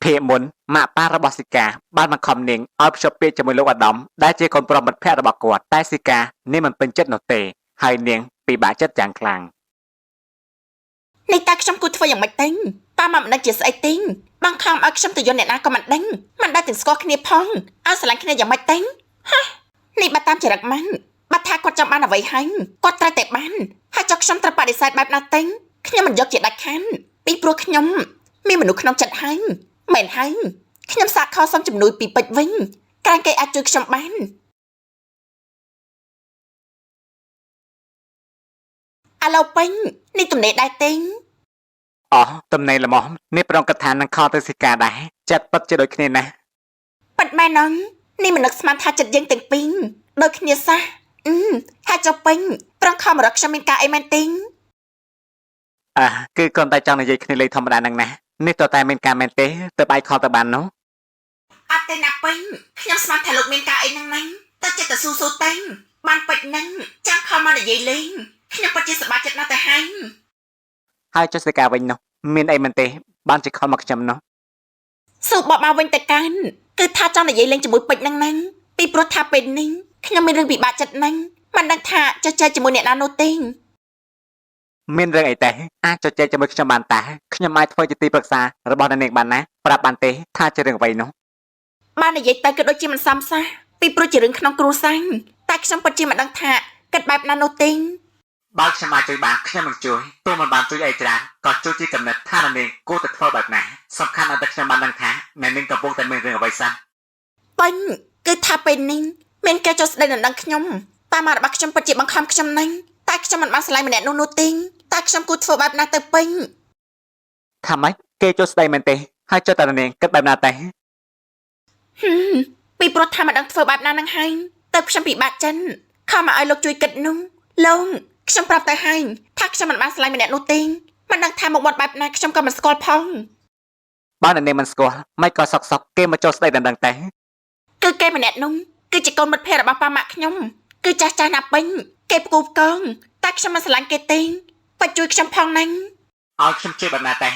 ភាគមុនម៉ាក់ប៉ារបស់ស៊ីកាបានបង្ខំនាងឲ្យភ្ជាប់ពាក្យជាមួយលោកអាដាមដែលជាកូនប្រុសមិត្តភក្តិរបស់គាត់តែស៊ីកានាងមិនពេញចិត្តនោះទេហើយនាងពិបាកចិត្តយ៉ាងខ្លាំង នេះតើខ្ញុំគួរធ្វើយ៉ាងម៉េចទេប៉ាម៉ាក់មិនដឹងជាស្អីទេបង្ខំឲ្យខ្ញុំទៅយល់អ្នកណាក៏មិនដឹងមិនដែលទាំងស្គាល់គ្នាផងឲ្យស្រឡាញ់គ្នាយ៉ាងម៉េចទេហ៎នេះបើតាមចរិតម៉ាំងបើថាគាត់ចង់បានអ្វីហើយគាត់ត្រូវតែបានហើយចុះខ្ញុំត្រូវបដិសេធបែបណាទេខ្ញុំមិនយកជាដាច់ខានពីព្រោះខ្ញុំមានមនុស្សក្នុងចិត្តហើយមែនហើយខ្ញុំសាកខសុំជំនួយពីពេជ្រវិញក្រែងគេអាចជួយខ្ញុំបានអាឡូពេញនេះទំនេរដែរទេ អស់តំណែងល្មមនេះប្រងកថានឹងខលទៅស៊ីកាដែរចិត្តពិតជាដូចគ្នាណាស់ ប៉ិតមែនហ្នឹងនេះមិននឹកស្មានថាចិត្តយើងទាំងពីរដូចគ្នាសះអឺហើយចុះពេញប្រងខំរកខ្ញុំមានការអីមែនទេ អ่ะគឺគ្រាន់តែចង់និយាយគ្នាលេងធម្មតាហ្នឹងណានេះតើតែមានការមែនទេទៅបាយខលទៅបាននោះ អត់ទេណាពេញខ្ញុំស្មានថាលោកមានការអីហ្នឹងណាតែចិត្តតែស៊ូស៊ូតែងបានពេជ្រហ្នឹងចាំខំមកនិយាយលេងខ្ញុំពិតជាសប្បាយចិត្តណាស់ទៅហើយ ហើយចុះស៊ីកាវិញនោះមានអីមែនទេបានជាខលមកខ្ញុំនោះ ស៊ូបបមកវិញទៅកាន់គឺថាចង់និយាយលេងជាមួយពេជ្រហ្នឹងណាពីព្រោះថាពេលនេះខ្ញុំមានរឿងពិបាកចិត្តហ្នឹងមិនដឹងថាចែកចែកជាមួយអ្នកណានោះទេ មានរឿងអីទេអាចជជែកជាមួយខ្ញុំបានតាខ្ញុំអាចធ្វើជាទីប្រឹក្សារបស់អ្នកនាងបានណាប្រាប់បានទេថាជារឿងអ្វីនោះ បាននិយាយទៅក៏ដូចជាមិនសមសះពីព្រោះជារឿងក្នុងគ្រួសារតែខ្ញុំពិតជាមិនដឹងថាគិតបែបណានោះទេ បើខ្ញុំអាចជួយបានខ្ញុំនឹងជួយទោះមិនបានជួយអីច្រើនក៏ជួយជាកំណត់ថាអ្នកនាងគួរតែធ្វើបែបណាសំខាន់ឲ្យតែខ្ញុំបានដឹងថាអ្នកនាងកំពុងតែមានរឿងអ្វីសោះ ពេញគឺថាពេលនេះមានគេចុះស្ដីដណ្ដឹងខ្ញុំតាមមករបស់ខ្ញុំពិតជាបង្ខំខ្ញុំណាស់តែខ្ញុំមិនបានស្រឡាញ់ម្នាក់នោះនោះទេតែខ្ញុំគួរធ្វើបែបណាទៅពេញ ថាម៉េចគេចូលស្ដីមែនទេហើយចុះតែអ្នកនាងគិតបែបណាទេ ហឹមពីព្រោះថាមិនដឹងធ្វើបែបណានឹងហើយទៅខ្ញុំពិបាកចិនខំមកឲ្យលោកជួយគិតនោះលោកខ្ញុំប្រាប់ទៅហើយថាខ្ញុំមិនបានស្រឡាញ់ម្នាក់នោះទេមិនដឹងថាមកមាត់បែបណាខ្ញុំក៏មិនស្គាល់ផង បើអ្នកនាងមិនស្គាល់មិនក៏សក់សក់គេមកចូលស្ដីដណ្ដឹងទេ គឺគេម្នាក់នោះគឺជាកូនមិត្តភក្តិរបស់ប៉ាម៉ាក់ខ្ញុំគឺចាស់ចាស់ណាស់ពេញគេផ្គូផ្គងតែខ្ញុំមិនស្រឡាញ់គេទេបាច់ជួយខ្ញុំផងណា ឲ្យខ្ញុំជួយបែបណាទេ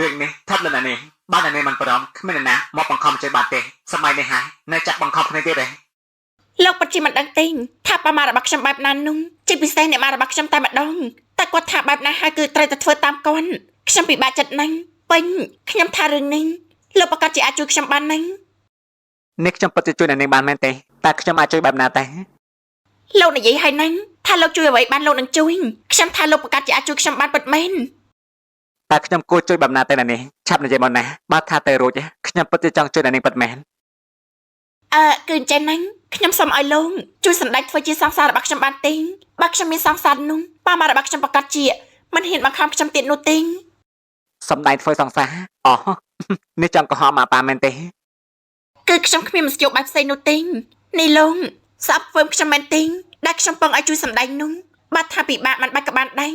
រឿងនេះថប់លើអ្នកនាងបើអ្នកនាងមិនព្រមគ្មានអ្នកណាមកបង្ខំជួយបានទេសម័យនេះហើយនៅចាក់បង្ខំគ្នាទៀតទេ លោកពិតជាមិនដឹងទេថាប៉ាម៉ារបស់ខ្ញុំបែបណានោះជាពិសេសអ្នកម៉ារបស់ខ្ញុំតែម្ដងតែគាត់ថាបែបណាហើយគឺត្រូវតែធ្វើតាមគាត់ខ្ញុំពិបាកចិត្តណាស់ពេញខ្ញុំថារឿងនេះលោកប្រកាសជាអាចជួយខ្ញុំបានណាស់ នេះខ្ញុំពិតជាជួយអ្នកនាងបានមែនទេតែខ្ញុំអាចជួយបែបណាទេ លោកនិយាយហើយណាស់ថាលោកជួយអ្វីបានលោកនឹងជួយខ្ញុំថាលោកប្រកាសជាអាចជួយខ្ញុំបានពិតមែន តែខ្ញុំគួរជួយបែបណាទេអ្នកនាងឆាប់និយាយមកណាបើថាទៅរួចខ្ញុំពិតជាចង់ជួយអ្នកនាងពិតមែន អឺគឺអញ្ចឹងណាស់ខ្ញុំសូមឲ្យលោកជួយសម្ដែងធ្វើជាសង្សាររបស់ខ្ញុំបានទេបើខ្ញុំមានសង្សារនោះប៉ាម៉ារបស់ខ្ញុំប្រកាសជាមិនហ៊ានបង្ខំខ្ញុំទៀតនោះទេ សំដែងធ្វើសង្សារអូ នេះចង់កុហកមកប៉ាមែនទេ គឺខ្ញុំគ្មានមធ្យោបាយបែបផ្សេងនោះទេនេះលោកស្អប់ធ្វើខ្ញុំមែនទេដែលខ្ញុំពងឲ្យជួយសម្ដែងនោះបាត់ថាពិបាកមិនបាច់ក៏បានដែរ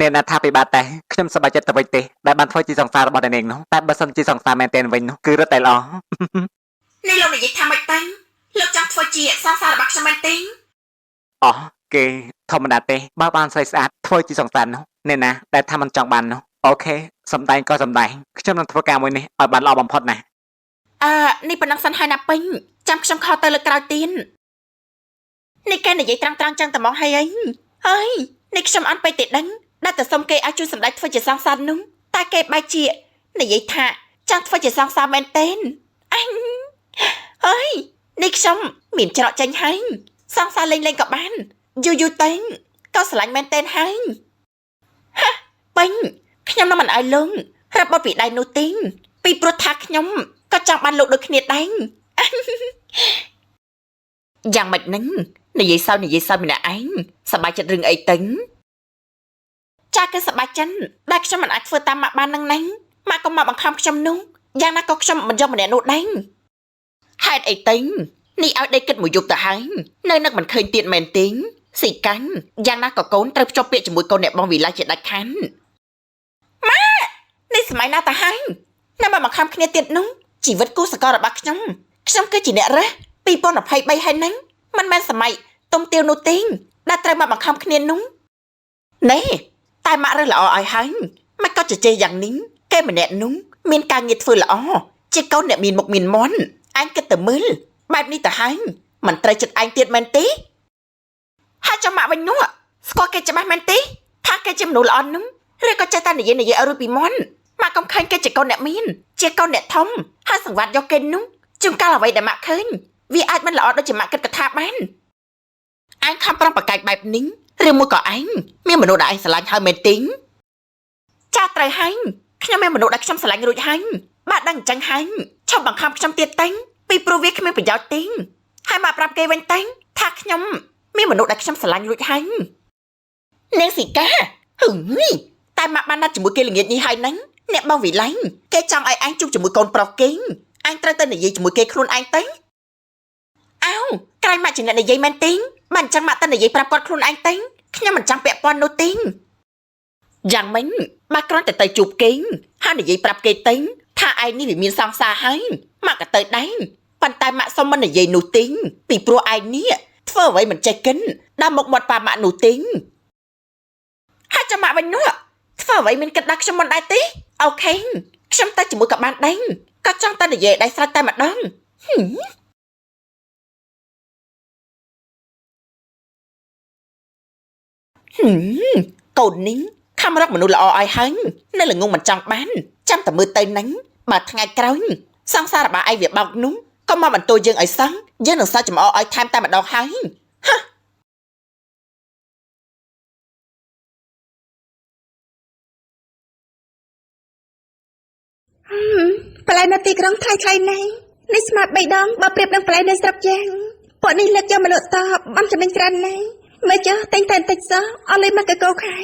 អ្នកណាថាពិបាកតែខ្ញុំសប្បាយចិត្តទៅវិញទេដែលបានធ្វើជាសង្សាររបស់អ្នកនាងនោះតែបើសិនជាសង្សារមែនទែនវិញនោះគឺរឹតតែល្អ នេះលោកនិយាយថាម៉េចតាំងលោកចង់ធ្វើជាសង្សាររបស់ខ្ញុំមែនទេ អស់គេធម្មតាទេបើបានស្រីស្អាតធ្វើជាសង្សារនោះអ្នកណាដែលថាមិនចង់បាននោះអូខេសំដែងក៏សំដែងខ្ញុំនឹងធ្វើការមួយនេះឲ្យបានល្អបំផុតណា អឺនេះប៉ុណ្ណឹងសិនហើយណាពេញចាំខ្ញុំខលទៅលើកក្រោយទៀតនេះគេនិយាយត្រង់ត្រង់ចឹងតែមកហើយអីហើយនេះខ្ញុំអត់ពេកទេដឹងដែលតែសុំគេឲ្យជួយសម្ដែងធ្វើជាសង្សារនោះតែគេបែរជានិយាយថាចង់ធ្វើជាសង្សារមែនទេអញហើយនេះខ្ញុំមានច្រកចេញហើយសង្សារលេងលេងក៏បានយូរយូរទៅក៏ស្រឡាញ់មែនទេហើយហាពេញខ្ញុំនឹងមិនឲ្យលងរាប់បត់ពីដៃនោះទេពីព្រោះថាខ្ញុំក៏ចង់បានលោកដូចគ្នាដែរយ៉ាងម៉េចហ្នឹងនិយាយសើចនិយាយសើចម្នាក់ឯងសប្បាយចិត្តរឿងអីទៅចាគឺសប្បាយចិត្តដែលខ្ញុំមិនអាចធ្វើតាមម៉ាក់បាននឹងណាម៉ាក់ក៏មកបង្ខំខ្ញុំនោះយ៉ាងណាក៏ខ្ញុំមិនយកម្នាក់នោះដែរហេតុអីទៅនេះឲ្យដេកគិតមួយយប់ទៅហើយនៅនឹកមិនឃើញទៀតមែនទេស៊ីកាញ់យ៉ាងណាក៏កូនត្រូវភ្ជាប់ពាក្យជាមួយកូនអ្នកបងវិឡាជាដាច់ខានម៉ាក់នេះសម័យណាទៅហើយណាមកបង្ខំគ្នាទៀតនោះជីវិតគូសកលរបស់ខ្ញុំខ្ញុំគឺជាអ្នករះ2023ហើយហ្នឹងមិនមែនសម័យទុំទាវនោះទេដែលត្រូវមកបង្ខំគ្នានោះណែតែម៉ាក់រើសល្អឲ្យហើយមិនក៏ជជែកយ៉ាងនេះគេម្នាក់នោះ មានការងារធ្វើល្អជាកូនអ្នកមានមុខមានមាន់ឯងគិតទៅមើលបែបនេះទៅហើយមិនត្រូវចិត្តឯងទៀតមែនទេហើយចាំម៉ាក់វិញនោះស្គាល់គេច្បាស់មែនទេថាគេជាមនុស្សល្អនោះឬក៏ចេះតែនិយាយនិយាយឲ្យរួចពីមាន់ម៉ាក់កុំឃើញគេជាកូនអ្នកមានជាកូនអ្នកធំហើយសង្វាតយកគេនោះជួនកាលអ្វីដែលម៉ាក់ឃើញវាអាចមិនល្អដូចជាម៉ាក់គិតកថាបានឯងខំប្រឹងប្រកែកបែបនេះឬមួយក៏ឯងមានមនុស្សដែលឯងស្រឡាញ់ហើយមែនទេចាត្រូវហើយខ្ញុំមានមនុស្សដែលខ្ញុំស្រឡាញ់រួចហើយបាទដឹងអញ្ចឹងហើយឈប់បង្ខំខ្ញុំទៀតទេពីព្រោះវាគ្មានប្រយោជន៍ទេហើយមកប្រាប់គេវិញទេថាខ្ញុំមានមនុស្សដែលខ្ញុំស្រឡាញ់រួចហើយនាងស៊ីកាហឹងតែមកបានណាត់ជាមួយគេល្ងាចនេះហើយហ្នឹងអ្នកបងវិល័យគេចង់ឲ្យឯងជួបជាមួយកូនប្រុសគេឯងត្រូវតែនិយាយជាមួយគេខ្លួនឯងទេអោក្រែងមកជាអ្នកនិយាយមែនទេមិនអញ្ចឹងមកតែនិយាយប្រាប់គាត់ខ្លួនឯងទេខ្ញុំមិនចង់ពាក់ព័ន្ធនោះទេយ៉ាងម៉េចបើគ្រាន់តែទៅជួបគេហើយនិយាយប្រាប់គេទេថាឯងនេះវាមានសង្សារហើយម៉ាក់ក៏ទៅដែរប៉ុន្តែម៉ាក់សុំមិននិយាយនោះទេពីព្រោះឯងនេះធ្វើអ្វីមិនចេះគិនដល់មុខមាត់ប៉ាម៉ាក់នោះទេហើយចាំម៉ាក់វិញនោះធ្វើអ្វីមិនគិតដល់ខ្ញុំមិនដែរទេOK ខ្ញុំទៅជាមួយក៏បានដែរក៏ចង់តែនិយាយដែរស្រេចតែម្ដងហឹមហឹមកូននេះខំរកមនុស្សល្អឲ្យហើយនៅល្ងងមិនចង់បានចាំតែមើលទៅហ្នឹងបើថ្ងៃក្រោយសង្សាររបស់ឯងវាបោកនោះក៏មកបន្ទោយើងឲ្យសោះយើងនឹងសើចំអកឲ្យថែមតែម្ដងហើយ បន្លែនៅទីក្រុងថ្លៃថ្លៃណាស់នេះស្មាត3ដងបើប្រៀបនឹងបន្លែនៅស្រុកយ៉ាងពួកនេះលើកយកមកលក់តបានចំណេញច្រើនណាស់មើលចុះទិញតែបន្តិចសោះអស់លុយមកកកោខៃ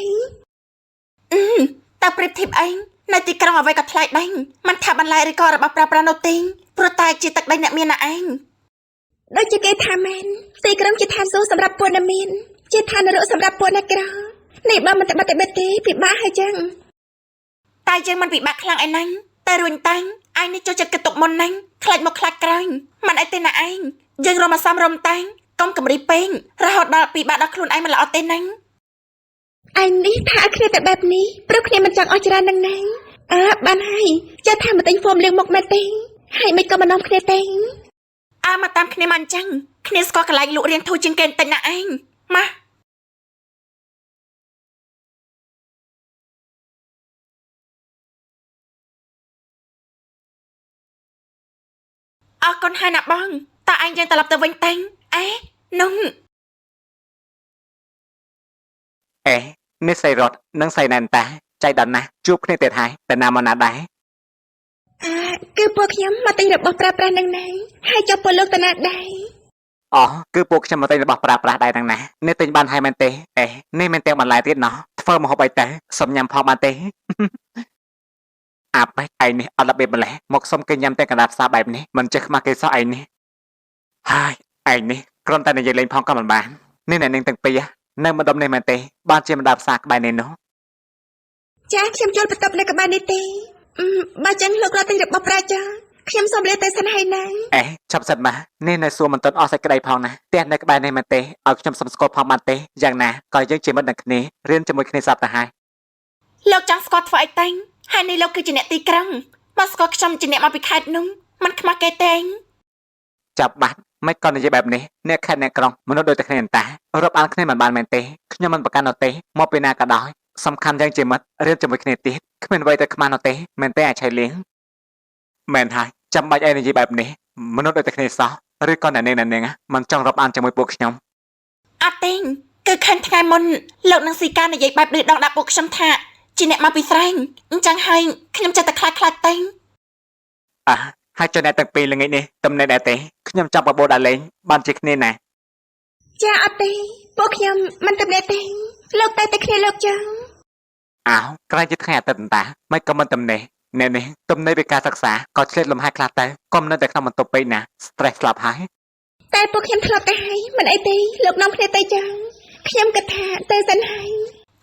អឺតើប្រៀបធៀបអីនៅទីក្រុងអ្វីក៏ថ្លៃដែរមិនថាបន្លែឬក៏របស់ប្រើប្រាស់នោះទេព្រោះតែជាទឹកដីអ្នកមានណាឯង ដូចជាគេថាមែនទីក្រុងជាឋានសួគ៌សម្រាប់ពួកអ្នកមានជាឋាននរកសម្រាប់ពួកអ្នកក្រនេះបើមិនតបតបិទទេពិបាកហើយចឹង តែយើងមិនពិបាកខ្លាំងអីណាញ់តែរួញតាំងឯងនេះចូលចិត្តគិតទុកមុនណាញ់ខ្លាចមកខ្លាចក្រោយមិនអីទេណាឯងយើងរមអាសំរមតាំងកុំកម្រិពេករហូតដល់ពិបាកដល់ខ្លួនឯងមិនល្អទេណាញ់ ឯងនេះថាឲ្យគ្នាតែបែបនេះព្រោះគ្នាមិនចង់អស់ច្រើននឹងណាអើបានហើយចេះថាមកទិញហ្វូមលាងមុខមែនទេហើយមិនក៏មិននាំគ្នាទេ អើមកតាមគ្នាមកអញ្ចឹងគ្នាស្គាល់កន្លែងលក់រៀងធូរជាងគេបន្តិចណាឯងម៉ាអរគុណហើយណាបងតើឯងយើងត្រឡប់ទៅវិញតែងអេនោះ អេនេះស្រីរតនិងស្រីណែនតាចៃដល់ណាស់ជួបគ្នាទៀតហើយតែណាមកណាដែរ អើគឺពួកខ្ញុំមកទិញរបស់ប្រើប្រាស់នឹងណែហើយចុះពួកលោកតាណាដែរ អូគឺពួកខ្ញុំមកទិញរបស់ប្រើប្រាស់ដែរហ្នឹងណានេះទិញបានហើយមែនទេអេនេះមិនទាំងបន្លែទៀតណោះធ្វើម្ហូបអីទៅសុំញ៉ាំផងបានទេ អាប៉េចឯងនេះអត់របៀបម្លេះមកសុំគេញ៉ាំតែកណ្ដាលផ្សារបែបនេះមិនចេះខ្មាស់គេសោះឯងនេះហើយឯងនេះគ្រាន់តែនិយាយលេងផងក៏មិនបាននេះអ្នកនាងទាំងពីរនៅម្ដុំនេះមែនទេបានជាម្ដងផ្សារក្បែរនេះនោះ ចាខ្ញុំចូលបន្ទប់នៅក្បែរនេះទេអឺបើចឹងលោករត់ទិញរបស់ប្រើចាខ្ញុំសូមលាទៅសិនហើយណា អេឆាប់សិនមកនេះនៅសួរមិនទាន់អស់សេចក្តីផងណាផ្ទះនៅក្បែរនេះមែនទេឲ្យខ្ញុំសុំស្គាល់ផងបានទេយ៉ាងណាក៏យើងជាមិត្តនឹងគ្នារៀនជាមួយគ្នាសប្តាហ៍ហើយ លោកចង់ស្គាល់ធ្វើអីតែងហើយនេះលោកគឺជាអ្នកទីក្រុងមកស្គាល់ខ្ញុំជាអ្នកមកពីខេត្តនោះមិនខ្មាស់គេទេង ចាប់បាត់មិនក៏និយាយបែបនេះអ្នកខេត្តអ្នកក្រុងមនុស្សដូចតែគ្នាអន្តារាប់អានគ្នាមិនបានមែនទេខ្ញុំមិនប្រកាន់នោះទេមកពីណាក៏ដោយសំខាន់យ៉ាងជាមិត្តរៀនជាមួយគ្នាទៀតគ្មានអ្វីទៅខ្មាស់នោះទេមែនទេអាចឆៃលៀងមែនហើយចាំបាច់ឯងនិយាយបែបនេះមនុស្សដូចតែគ្នាសោះឬក៏អ្នកនាងអ្នកនាងមិនចង់រាប់អានជាមួយពួកខ្ញុំ អត់ទេគឺខានថ្ងៃមុនលោកនឹងស៊ីការនិយាយបែបឌឺដងដាក់ពួកខ្ញុំថាជាអ្នកមកពីស្រែងអញ្ចឹងហើយខ្ញុំចិត្តតែខ្លាចខ្លាចតែង អ่ะហើយចុះអ្នកទាំងពីរល្ងាចនេះទំនេរដែរទេខ្ញុំចង់បបួលដល់លេងបានជាគ្នាណា ចាអត់ទេពួកខ្ញុំមិនទំនេរទេលោកតែតែគ្នាលោកចឹង អោក្រែងជាថ្ងៃអាទិត្យអន្តាមិនក៏មិនទំនេរអ្នកនេះទំនេរពីការសិក្សាក៏ឆ្លៀតលំហែខ្លះទៅកុំនៅតែក្នុងបន្ទប់ពេកណា stress ស្លាប់ហើយ តែពួកខ្ញុំធ្លាប់ទៅហើយមិនអីទេលោកនាំគ្នាទៅចឹងខ្ញុំគិតថាទៅសិនហើយ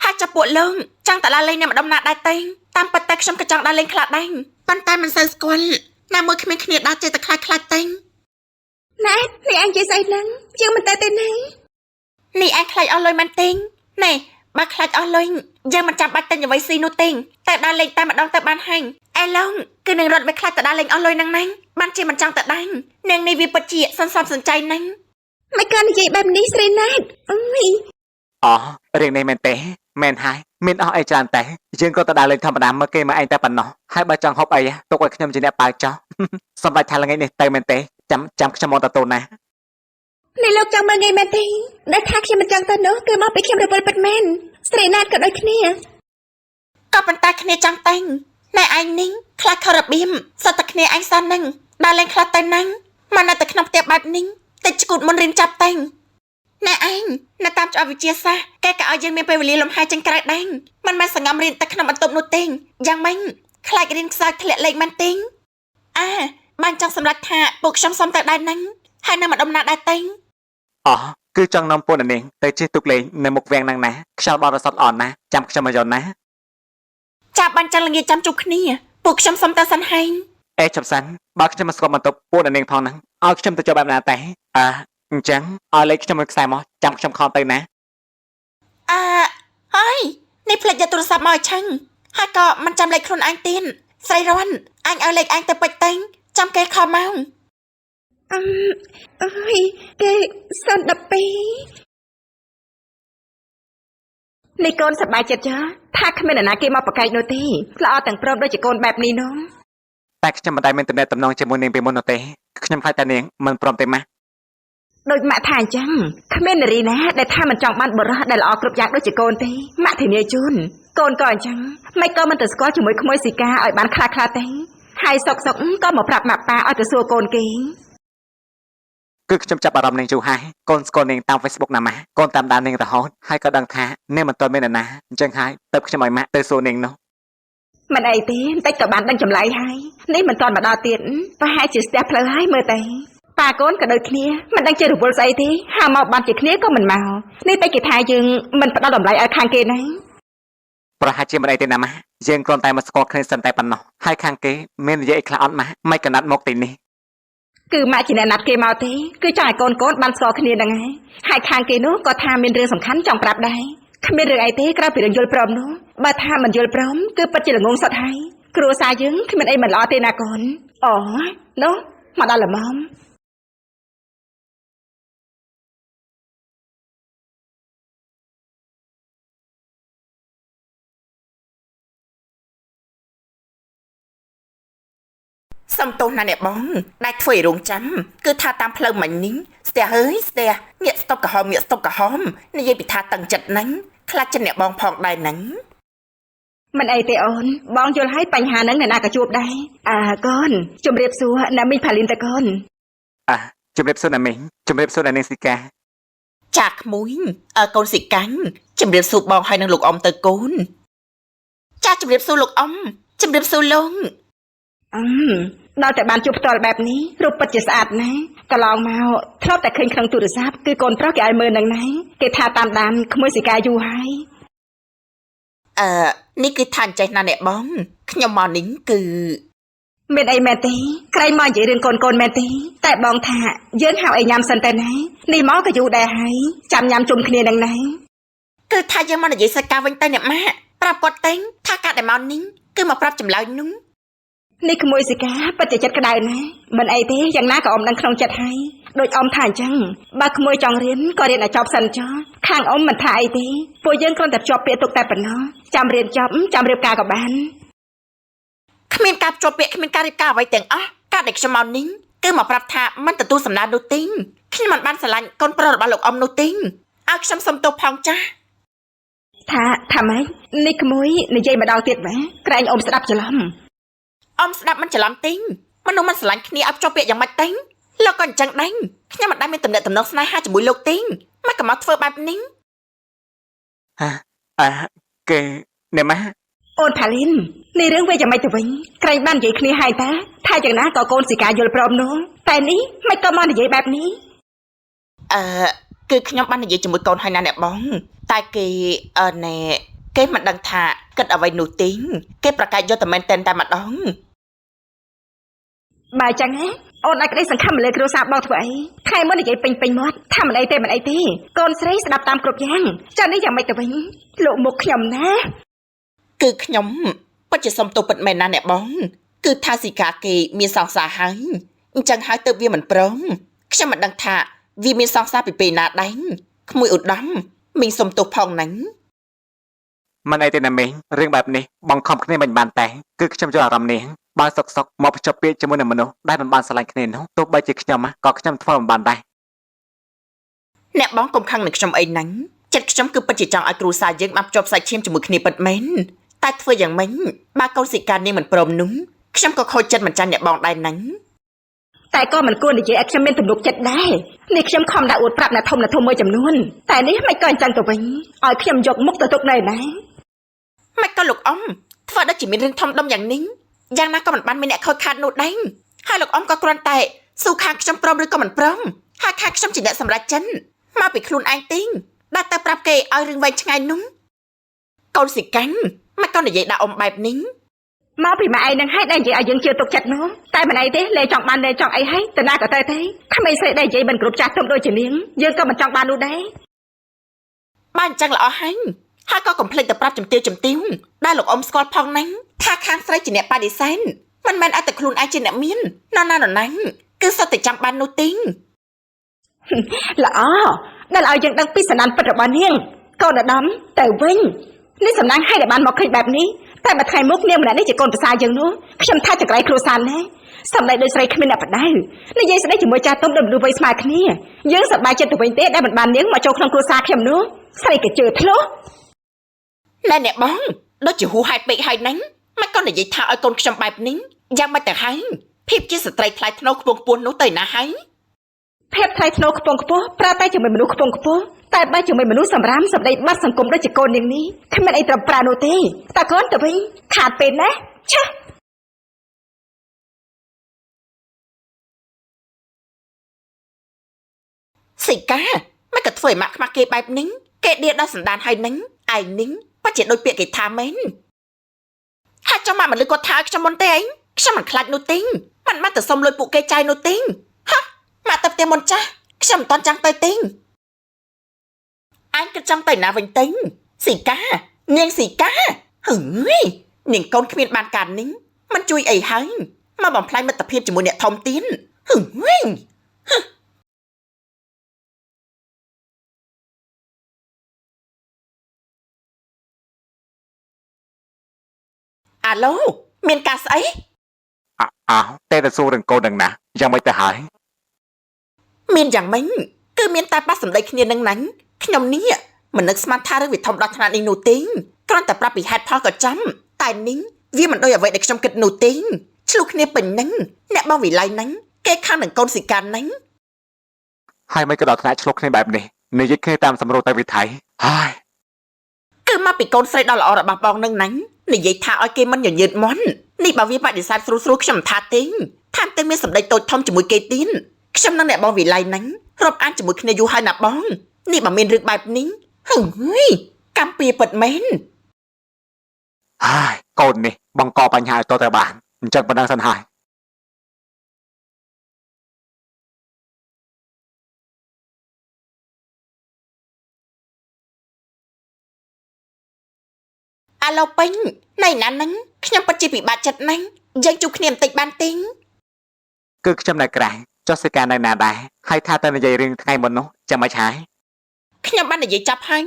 ហើយចាប់ពួកលោកចង់តឡាលេងនៅម្ដុំណាដែរទេតាមពិតតែខ្ញុំក៏ចង់ដើរលេងខ្លះដែរប៉ុន្តែមិនសូវស្គាល់ណាមួយគ្មានគ្នាដើរចេះតែខ្លាចខ្លាចតែង ណែនេះអញនិយាយស្អីហ្នឹងយើងមិនទៅទេណា នេះឯងខ្លាចអស់លុយមែនទេណែ បើខ្លាចអស់លុយយើងមិនចាំបាច់ទិញអ្វីស៊ីនោះទេតែដើរលេងតែម្ដងទៅបានហើយអេឡុងគឺនឹងរត់វាខ្លាចទៅដើរលេងអស់លុយហ្នឹងណាបានជាមិនចង់ទៅដាញ់នាងនេះវាពិតជាសន្សំសំចៃណាស់ មិនក៏និយាយបែបនេះស្រីណាតអើយ អូរឿងនេះមែនទេមែនហើយមានអស់អីច្រើនតែយើងក៏ទៅដើរលេងធម្មតាមើលគេមកឯងតែប៉ុណ្ណោះហើយបើចង់ហូបអីទុកឲ្យខ្ញុំជាអ្នកប៉ាវចោះ សម្រាប់ថាល្ងាចនេះទៅមែនទេចាំចាំខ្ញុំមកទទួលណា នេះលោកចង់មើលងាយមែនទេដែលថាខ្ញុំមិនចង់ទៅនោះគឺមកពីខ្ញុំរវល់ពិតមែនស្រីណាតក៏ដូចគ្នា ក៏ប៉ុន្តែគ្នាចង់តែងណែឯងនេះខ្លាចខុសរបៀបសត្វតែគ្នាឯងសោះហ្នឹងដើរលេងខ្លះទៅហ្នឹងមកនៅតែក្នុងផ្ទះបែបនេះតិចឈួតមុនរៀនចាប់តែងណែឯងនៅតាមច្បាប់វិទ្យាសាស្ត្រគេក៏ឲ្យយើងមានពេលវេលាលំហែចេញក្រៅដែរមិនមែនសង្ងំរៀនតែក្នុងបន្ទប់នោះទេយ៉ាងម៉េចខ្លាចរៀនខ្សោយធ្លាក់លេខមែនទេអាបានចង់សម្រេចថាពួកខ្ញុំសុំទៅដែរហ្នឹងហើយនៅម្ដុំណាដែរទេ អូគឺចង់នាំពួកអ្នកនាងទៅជិះទូកលេងនៅមុខវាំងហ្នឹងណាខ្យល់បរិសុទ្ធល្អណាស់ចាំខ្ញុំមកយកណា ចាប់បានចឹងល្ងាចចាំជួបគ្នាពួកខ្ញុំសុំទៅសិនហែង អេចាប់សិនបើខ្ញុំមកស្គាល់បន្ទប់ពួកអ្នកនាងផងហ្នឹងឲ្យខ្ញុំទៅចុះបែបណាតែអើអញ្ចឹងឲ្យលេខខ្ញុំមួយខ្សែមកចាំខ្ញុំខលទៅណា អើហើយនេះភ្លេចយកទូរស័ព្ទមកឲ្យឆឹងហើយក៏មិនចាំលេខខ្លួនឯងទៀតស្រីរនអញឲ្យលេខឯងទៅពេចតែងចាំគេខលមក អឹមអើយគេសិន12 នេះកូនសប្បាយចិត្តចាថាគ្មាននរណាគេមកប្រកែកនោះទេល្អទាំងព្រមដូចជាកូនបែបនេះនោះ តែខ្ញុំមិនដែលមានទំនាក់ទំនងជាមួយនាងពីមុននោះទេខ្ញុំខ្លាចតែនាងមិនព្រមទេម៉ាស់ ដូចម៉ាក់ថាអញ្ចឹងគ្មាននារីណាដែលថាមិនចង់បានបុរសដែលល្អគ្រប់យ៉ាងដូចជាកូនទេម៉ាក់ធានាជូនកូនក៏អញ្ចឹងមិនក៏មិនទៅស្គាល់ជាមួយក្មួយស៊ីកាឲ្យបានខ្លះខ្លះទេហើយសុកសុកក៏មកប្រាប់ម៉ាក់ប៉ាឲ្យទៅសួរកូនគេ គឺខ្ញុំចាប់អារម្មណ៍នាងយូរហើយកូនស្គាល់នាងតាម Facebook ណាម៉ាស់កូនតាមដាននាងរហូតហើយក៏ដឹងថានាងមិនទាន់មាននរណាអញ្ចឹងហើយទៅខ្ញុំឲ្យម៉ាក់ទៅសួរនាងនោះ មិនអីទេបន្តិចក៏បានដឹងចម្លើយហើយនេះមិនទាន់មកដល់ទៀតប្រហែលជាស្ទះផ្លូវហើយមើលទៅប៉ាកូនក៏ដូចគ្នាមិនដឹងជារវល់ស្អីទេហាមកបានជាគ្នាក៏មិនមកនេះតែគេថាយើងមិនផ្ដល់តម្លៃឲ្យខាងគេណា ប្រហែលជាមិនអីទេណាម៉ាស់យើងគ្រាន់តែមកស្គាល់គ្នាសិនតែប៉ុណ្ណោះហើយខាងគេមាននិយាយអីខ្លះអត់ម៉ាស់មិនកណាត់មកទីនេះ គឺម៉ាក់ជាអ្នកណាត់គេមកទេគឺចង់ឲ្យកូនកូនបានស្គាល់គ្នាហ្នឹងហើយហើយខាងគេនោះក៏ថាមានរឿងសំខាន់ចង់ប្រាប់ដែរគ្មានរឿងអីទេក្រៅពីរឿងយល់ព្រមនោះបើថាមិនយល់ព្រមគឺពិតជាល្ងងសុទ្ធហើយគ្រួសារយើងគ្មានអីមិនល្អទេណាកូនអូនោះមកដល់ល្មម សុំទោសណាអ្នកបងដែលធ្វើឲ្យរងចាំគឺថាតាមផ្លូវមិញនេះស្ទះអើយស្ទះងាកស្តុបក្រហមងាកស្តុបក្រហមនិយាយពីថាតឹងចិត្តហ្នឹងខ្លាចចិត្តអ្នកបងផងដែរហ្នឹង មិនអីទេអូនបងយល់ហើយបញ្ហាហ្នឹងអ្នកណាក៏ជួបដែរអើកូនជំរាបសួរអ្នកមីងផាលីនតើកូន អ่ะជំរាបសួរណាមីងជំរាបសួរណានាងស៊ីកា ចាក្មួយអើកូនស៊ីកាញ់ជំរាបសួរបងហើយនឹងលោកអ៊ំទៅកូនចាជំរាបសួរលោកអ៊ំជំរាបសួរលោក អឺដល់តែបានជួបផ្ទាល់បែបនេះរូបពិតជាស្អាតណាស់កន្លងមកធ្លាប់តែឃើញក្នុងទូរស័ព្ទគឺកូនប្រុសគេឲ្យមើលនឹងណាគេថាតាមដានក្មួយសិកាយូរហើយ អឺនេះគឺថាអញ្ចេះណាអ្នកបងខ្ញុំមកនេះគឺ មានអីមែនទេក្រែងមកនិយាយរឿងកូនកូនមែនទេតែបងថាយើងហៅអីញ៉ាំសិនតែណានេះមកក៏យូរដែរហើយចាំញ៉ាំជុំគ្នានឹងណា គឺថាយើងមកនិយាយសាច់ការវិញទៅអ្នកម៉ាក់ប្រាប់គាត់តែងថាការដែលមកនេះគឺមកប្រាប់ចម្លើយនោះ នេះក្មួយសិកាពិតជាចិត្តក្តៅណាស់មិនអីទេយ៉ាងណាក៏អ៊ំដឹងក្នុងចិត្តហើយដូចអ៊ំថាអញ្ចឹងបើក្មួយចង់រៀនក៏រៀនឲ្យចប់សិនចុះខាងអ៊ំមិនថាអីទេពួកយើងគ្រាន់តែភ្ជាប់ពាក្យទុកតែប៉ុណ្ណោះចាំរៀនចប់ចាំរៀបការក៏បាន គ្មានការភ្ជាប់ពាក្យគ្មានការរៀបការអ្វីទាំងអស់ការដែលខ្ញុំមកនេះគឺមកប្រាប់ថាមិនទទួលសំណើនោះទេខ្ញុំមិនបានស្រឡាញ់កូនប្រុសរបស់លោកអ៊ំនោះទេឲ្យខ្ញុំសុំទោសផងចាស់ ថាថាម៉េចនេះក្មួយនិយាយម្ដងទៀតម៉េះក្រែងអ៊ំស្ដាប់ច្រឡំ អ៊ំស្ដាប់មិនច្រឡំទេមនុស្សមិនស្រឡាញ់គ្នាឲ្យភ្ជាប់ពាក្យយ៉ាងម៉េចទេលោកក៏អញ្ចឹងដែរខ្ញុំមិនដែលមានទំនាក់ទំនងស្នេហាជាមួយលោកទេមិនក៏មកធ្វើបែបនេះ អ่ะគឺអ្នកម៉ាស់ អូនផាលីននេះរឿងវាយ៉ាងម៉េចទៅវិញក្រែងបាននិយាយគ្នាហើយតាថាយ៉ាងណាក៏កូនសិកាយល់ព្រមនោះតែនេះមិនក៏មកនិយាយបែបនេះ អឺគឺខ្ញុំបាននិយាយជាមួយកូនហើយណាអ្នកបងតែគេអឺណែគេមិនដឹងថាគិតអ្វីនោះទេគេប្រកែកយកតែមែនតែនតែម្ដង បើចឹងហ៎ អូនឲ្យក្តីសង្ឃឹមមកលើគ្រួសារបងធ្វើអីថ្ងៃមុននិយាយពេញពេញមាត់ថាមិនអីទេមិនអីទេកូនស្រីស្ដាប់តាមគ្រប់យ៉ាងចានេះយ៉ាងម៉េចទៅវិញលោកមុខខ្ញុំណា គឺខ្ញុំពិតជាសុំទោសពិតមែនណាអ្នកបងគឺថាស៊ីកាគេមានសង្សារហើយអញ្ចឹងហើយទៅវាមិនព្រមខ្ញុំមិនដឹងថាវាមានសង្សារពីពេលណាដែរក្មួយឧត្តមមីងសុំទោសផងណាញ់ មិនអីទេណាមីងរឿងបែបនេះបង្ខំគ្នាមិនបានតែគឺខ្ញុំយល់អារម្មណ៍នាងបើសុកសុកមកភ្ជាប់ពាក្យជាមួយនឹងមនុស្សដែលមិនបានស្រឡាញ់គ្នានោះទោះបីជាខ្ញុំក៏ខ្ញុំធ្វើមិនបានដែរ អ្នកបងកុំខឹងនឹងខ្ញុំអីណាញ់ចិត្តខ្ញុំគឺពិតជាចង់ឲ្យគ្រួសារយើងបានភ្ជាប់សាច់ឈាមជាមួយគ្នាពិតមែនតែធ្វើយ៉ាងម៉េចបើកូនស៊ីកានាងមិនព្រមនោះខ្ញុំក៏ខូចចិត្តមិនចាញ់អ្នកបងដែរណាញ់ តែក៏មិនគួរនិយាយឲ្យខ្ញុំមានទំនុកចិត្តដែរនេះខ្ញុំខំដាក់អួតប្រាប់អ្នកធំអ្នកធំមួយចំនួនតែនេះមិនក៏អញ្ចឹងទៅវិញឲ្យខ្ញុំយកមុខទៅទុកនៅណា មិនក៏លោកអ៊ំធ្វើដូចជាមានរឿងធំដុំយ៉ាងនេះយ៉ាងណាក៏មិនបានមានអ្នកខូចខាតនោះដែរហើយលោកអ៊ំក៏គ្រាន់តែស៊ូខាងខ្ញុំព្រមឬក៏មិនព្រមហើយខាងខ្ញុំជាអ្នកសម្រេចចិនមកពីខ្លួនឯងទីងដែលទៅប្រាប់គេឲ្យរឿងវែងឆ្ងាយនោះកូនស៊ីកាំងមិនក៏និយាយដាក់អ៊ំបែបនេះ មកពីម៉ែឯងនឹងឲ្យដែលនិយាយឲ្យយើងជឿទុកចិត្តនោះតែមិនអីទេលេចង់បានលេចង់អីហើយតាណាក៏ទៅទេក្មេងស្រីដែលនិយាយមិនគ្រប់ចាស់ទុំដូចជានាងយើងក៏មិនចង់បាននោះដែរ បើអញ្ចឹងល្អហើយហើយក៏កុំភ្លេចទៅប្រាប់ជំទាវជំទាវដែលលោកអ៊ំស្គាល់ផងណាញ់ថាខាងស្រីជាអ្នកបដិសេធមិនមែនឲ្យតែខ្លួនឯងជាអ្នកមាននរណានរណាញ់គឺសុទ្ធតែចាំបាននោះទីង ល្អដែលឲ្យយើងដឹងពីសន្តានពិតរបស់នាងកូនឧត្តមទៅវិញនេះសំណាងឲ្យដែលបានមកឃើញបែបនេះតែមួយថ្ងៃមុខនាងម្នាក់នេះជាកូនប្រសាយើងនោះខ្ញុំថាចង្រៃគ្រួសារណាសម្ដែងដោយស្រីគ្មានអ្នកបដៅនិយាយស្ដីជាមួយចាស់ទុំដូចមនុស្សវ័យស្មើគ្នាយើងសប្បាយចិត្តទៅវិញទេដែលមិនបាននាងមកចូលក្នុងគ្រួសារខ្ញុំនោះស្រីក៏ជឿធ្លុះ ណែអ្នកបងដូចជាហួសហេតុពេកហើយណាញ់មិនក៏និយាយថាឲ្យកូនខ្ញុំបែបនេះយ៉ាងម៉េចទៅហើយភាពជាស្ត្រីថ្លៃថ្នូរខ្ពង់ខ្ពស់នោះទៅណាហើយ ភាពថ្លៃថ្នូរខ្ពង់ខ្ពស់ប្រើតែជាមួយមនុស្សខ្ពង់ខ្ពស់តែបើជាមួយមនុស្សសម្រាមសម្ដីបាត់សង្គមដូចជាកូននាងនេះគ្មានអីត្រូវប្រើនោះទេតើកូនទៅវិញខាតពេលណាស់ឆេះ សិកាមិនក៏ធ្វើឲ្យម៉ាក់ខ្មាស់គេបែបនេះគេដៀលដល់សន្តានហើយនឹងឯងនេះពិតជាដូចពាក្យគេថាមែនហើយចាំម៉ាក់មិនលឺគាត់ថាឲ្យខ្ញុំមុនទេឯងខ្ញុំមិនខ្លាចនោះទេមិនបានទៅសុំលុយពួកគេចាយនោះទេហ៎ម៉ាក់ទៅផ្ទះមុនចាស់ខ្ញុំមិនតន់ចាំងទៅទេឯងគិតចង់ទៅណាវិញទេស៊ីកានាងស៊ីកាហឺយនាងកូនគ្មានបានការនេះមិនជួយអីហើយមកបំផ្លាញមិត្តភាពជាមួយអ្នកធំទៀតហឺយ អាឡូមានការស្អី អោតែទៅសួររឿងកូននឹងណាយ៉ាងម៉េចទៅហើយ មានយ៉ាងម៉េចគឺមានតែប៉ះសម្ដីគ្នានឹងណាញ់ខ្ញុំនេះមិននឹកស្មានថារឿងវាធំដល់ថ្នាក់នេះនោះទេគ្រាន់តែប្រាប់ពីហេតុផលក៏ចាំតែនេះវាមិនដូចអ្វីដែលខ្ញុំគិតនោះទេឆ្លុះគ្នាពេញហ្នឹងអ្នកបងវិល័យហ្នឹងគេខាងនឹងកូនស៊ីកានហ្នឹង ហើយមិនក៏ដល់ថ្នាក់ឆ្លុះគ្នាបែបនេះនិយាយគ្នាតាមសម្រួលទៅវិថីហើយ គឺមកពីកូនស្រីដ៏ល្អរបស់បងនឹងណាញ់និយាយថាឲ្យគេមិនញញើតមាន់នេះបើវាបដិសេធស្រួលស្រួលខ្ញុំមិនថាទេថែមទាំងមានសម្ដីតូចធំជាមួយគេទៀតខ្ញុំនិងអ្នកបងវិល័យហ្នឹងរាប់អានជាមួយគ្នាយូរហើយណាបងនេះបើមានរឿងបែបនេះហឺយកម្មពៀពិតមែន ហើយកូននេះបង្កបញ្ហាឲ្យតទៅបានអញ្ចឹងប៉ុណ្ណឹងសិនហើយ អាឡូពេញណៃណាហ្នឹងខ្ញុំពិតជាពិបាកចិត្តណាស់យើងជួបគ្នាបន្តិចបានទេ គឺខ្ញុំនៅក្រៅចុះសិកានៅណាដែរហើយថាតែនិយាយរឿងថ្ងៃមុននោះចាំមិនហើយ ខ្ញុំបាននិយាយចាប់ហើយ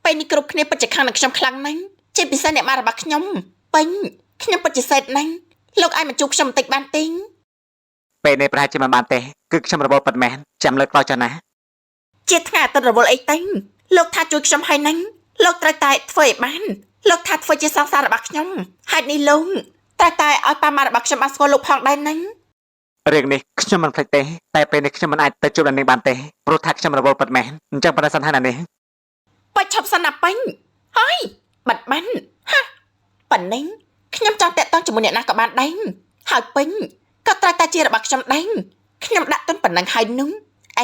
ពេលនេះគ្រប់គ្នាពិតជាខាងនឹងខ្ញុំខ្លាំងណាស់ជាពិសេសអ្នកម៉ារបស់ខ្ញុំពេញខ្ញុំពិតជាសេតណាស់លោកអាចមកជួបខ្ញុំបន្តិចបានទេ ពេលនេះប្រហែលជាមិនបានទេគឺខ្ញុំរវល់ពិតមែនចាំលើកក្រោយចុះណា ជាថ្ងៃអាទិត្យរវល់អីទេលោកថាជួយខ្ញុំហើយណាស់លោកត្រូវតែធ្វើឲ្យបានលោកថាធ្វើជាសង្សាររបស់ខ្ញុំហេតុនេះលោកត្រូវតែឲ្យប៉ាម៉ារបស់ខ្ញុំបានស្គាល់លោកផងដែរណាស់ រឿងនេះខ្ញុំមិនភ្លេចទេតែពេលនេះខ្ញុំមិនអាចទៅជួបអ្នកនាងបានទេព្រោះថាខ្ញុំរវល់ពិតមែនអញ្ចឹងប៉ុណ្ណឹងសិនហើយណានេះ បាច់ឈប់សិនណាពេញហើយបាត់បានហាប៉ណ្ណេងខ្ញុំចង់តាក់ទងជាមួយអ្នកណាក៏បានដែរហើយពេញក៏ត្រូវតែជារបស់ខ្ញុំដែរខ្ញុំដាក់ទុនប៉ុណ្ណឹងហើយនោះ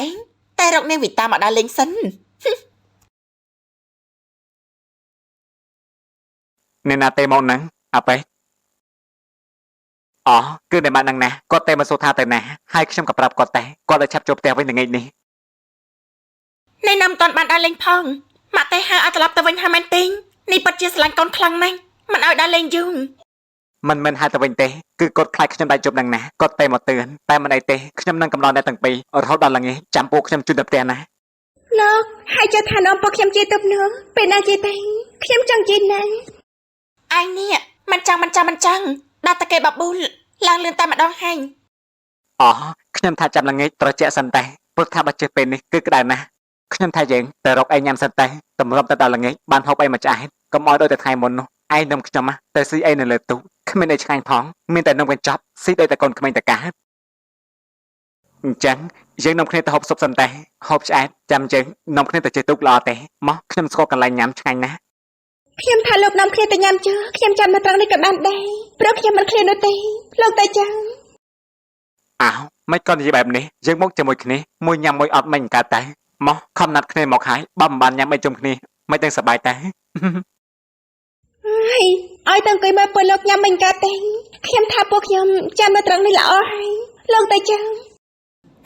ឯងតែរកនាងវិតាមកដើរលេងសិន អ្នកណាទេមកហ្នឹងអាប៉េ អូគឺនៅម៉ាក់ហ្នឹងណាគាត់តែមកសួរថាទៅណាហើយខ្ញុំក៏ប្រាប់គាត់តែគាត់ឲ្យឆាប់ចូលផ្ទះវិញល្ងាចនេះ នេះនៅមិនទាន់បានដើរលេងផងម៉ាក់ទេហៅឲ្យត្រឡប់ទៅវិញហើយមែនទេនេះពិតជាស្រឡាញ់កូនខ្លាំងណាស់មិនឲ្យដើរលេងយូរ មិនមែនហៅទៅវិញទេគឺគាត់ខ្លាចខ្ញុំដាច់ជប់នឹងណាគាត់តែមកទឿនតែមិនអីទេខ្ញុំនឹងកំឡោអ្នកទាំងពីររហូតដល់ល្ងាចចាំពួកខ្ញុំជូនទៅផ្ទះណា លោកហើយចេះថានាំពួកខ្ញុំជិះទូកនោះពេលណាជិះទេខ្ញុំចង់ជិះណាស់ ឯងនេះមិនចង់មិនចង់មិនចង់ដល់តែគេបប៊ូលឡើងលឿនតែម្ដងហើយ អូខ្ញុំថាចាំល្ងាចត្រជាក់សិនតែព្រោះថាបើជិះពេលនេះគឺក្តៅណាស់ខ្ញុំថាយើងទៅរកអីញ៉ាំសិនតែតម្រាំទៅដល់ល្ងាចបានហូបអីមកឆ្អែតកុំឲ្យដូចតែថ្ងៃមុននោះឯងនំខ្ញុំណាទៅស៊ីអីនៅលើទូកគ្មានអីឆ្ងាញ់ផងមានតែនំកញ្ចប់ស៊ីដូចតែកូនក្មេងតកាអញ្ចឹងយើងនាំគ្នាទៅហូបស៊ុបសិនតែហូបឆ្អែតចាំយើងនាំគ្នាទៅជិះទូកល្អទេមកខ្ញុំស្គាល់កន្លែងញ៉ាំឆ្ងាញ់ណាស់ ខ្ញុំថាលោកនាំគ្នាទៅញ៉ាំចុះខ្ញុំចាំនៅត្រង់នេះក៏បានដែរព្រោះខ្ញុំមិនឃ្លាននោះទេលោកទៅចាំ អោមិនក៏និយាយបែបនេះយើងមកជាមួយគ្នាមួយញ៉ាំមួយអត់មិនកើតតែមកខំណាត់គ្នាមកហើយបើមិនបានញ៉ាំអីជុំគ្នាមិនទាំងសប្បាយតែ ហើយឲ្យតែអង្គុយមើលពួកលោកញ៉ាំមិនកើតទេខ្ញុំថាពួកខ្ញុំចាំនៅត្រង់នេះល្អហើយលោកទៅចាំ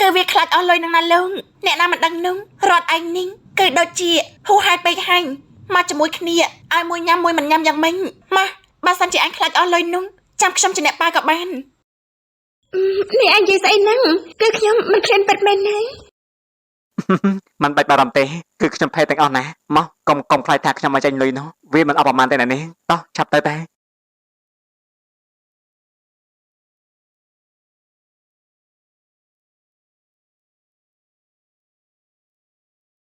គឺវាខ្លាចអស់លុយនឹងណាលោកអ្នកណាមិនដឹងនោះរត់ឯងនេះគឺដូចជាហួសហេតុពេកហើយមកជាមួយគ្នាឲ្យមួយញ៉ាំមួយមិនញ៉ាំយ៉ាងម៉េចម៉ាបើសិនជាឯងខ្លាចអស់លុយនោះចាំខ្ញុំជាអ្នកប៉ាក៏បាន នេះឯងនិយាយស្អីហ្នឹងគឺខ្ញុំមិនឃ្លានពិតមែនណា មិនបាច់បារម្ភទេគឺខ្ញុំផេទាំងអស់ណាមកកុំកុំខ្លាចថាខ្ញុំមកចេញលុយនោះវាមិនអស់ប្រមាណទេណានេះតោះឆាប់ទៅតែ